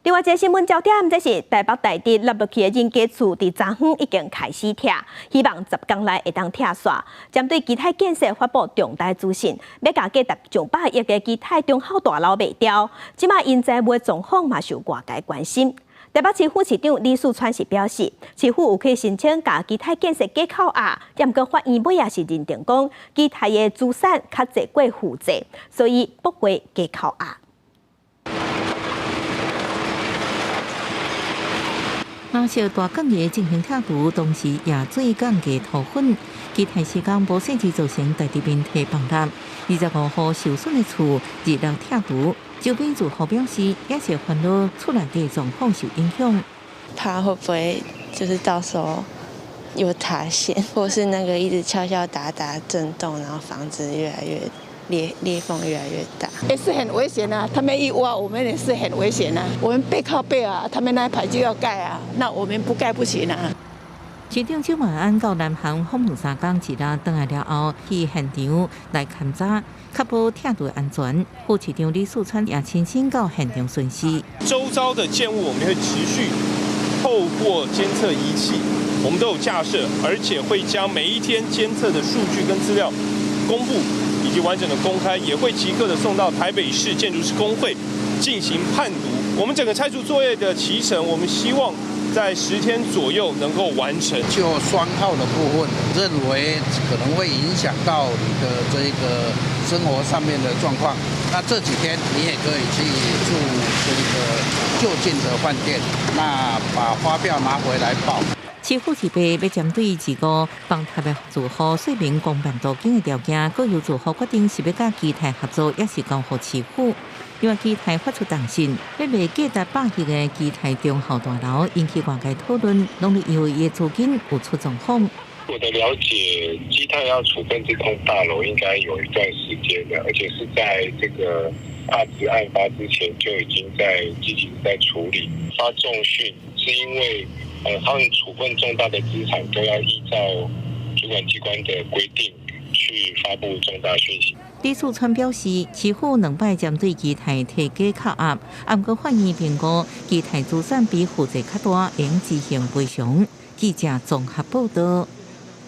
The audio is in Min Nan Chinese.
另外一个新聞焦點，這是台北大直凹落去的人家厝，佇昨昏已經開始拆，希望10工內會當拆煞。針對基泰建設發布重大資訊，欲共價值上百億的基泰忠孝大樓賣掉，這馬𪜶財務狀況嘛受外界關心。台北市副市長李四川是表示，市府有去申請共基泰建設假扣押，毋過法院尾也是認定講基泰的資產較濟過負債，所以駁回假扣押。藍色大鋼架進行拆除，同時也做鋼架塗粉。基泰施工無細緻造成大直面體崩塌。25號受損的厝二六拆除，周邊住戶表示，也是煩惱厝內底狀況受影響。怕會不會就是到時候又塌陷，或是那個一直敲敲打打震動，然後房子越來越裂縫越來越大。也是很危險啊！他們一挖，我們也是很危險啊！我們背靠背啊，他們那一排就要蓋啊，那我們不蓋不行啊。市長蔣萬安到南韓訪問3工，一日轉來了後，去現場來勘查，確保拆除安全。副市長李四川也親身到現場巡視。周遭的建物，我們會持續透過監測儀器，我們都有架設，而且會將每一天監測的數據跟資料公布以及完整的公開，也會即刻的送到台北市建築師公會進行判讀。我們整個拆除作業的期程，我們希望在10天左右能夠完成。就雙號的部分，認為可能會影響到你的這個生活上面的狀況。那這幾天你也可以去住這個就近的飯店，那把發票拿回來報。市府預備欲針對這個崩塌的住戶說明公辦途徑的條件，閣由住戶決定是欲佮基泰合作，抑是交予市府。另外，基泰發出重訊，欲賣價值百億的基泰忠孝大樓引起外界討論，攏是因為伊的資金有出狀況。我的了解，基泰要處分這棟大樓應該有一段時間了，而且是在這個大直案發之前就已經在積極在處理。發重訊是因為，他們處分重大的資產都要依照主管機關的規定去發布重大訊息。李四川表示，市府兩擺針對基泰提假扣押，毋過法院評估基泰資產比負債較大，應執行賠償。記者綜合報道。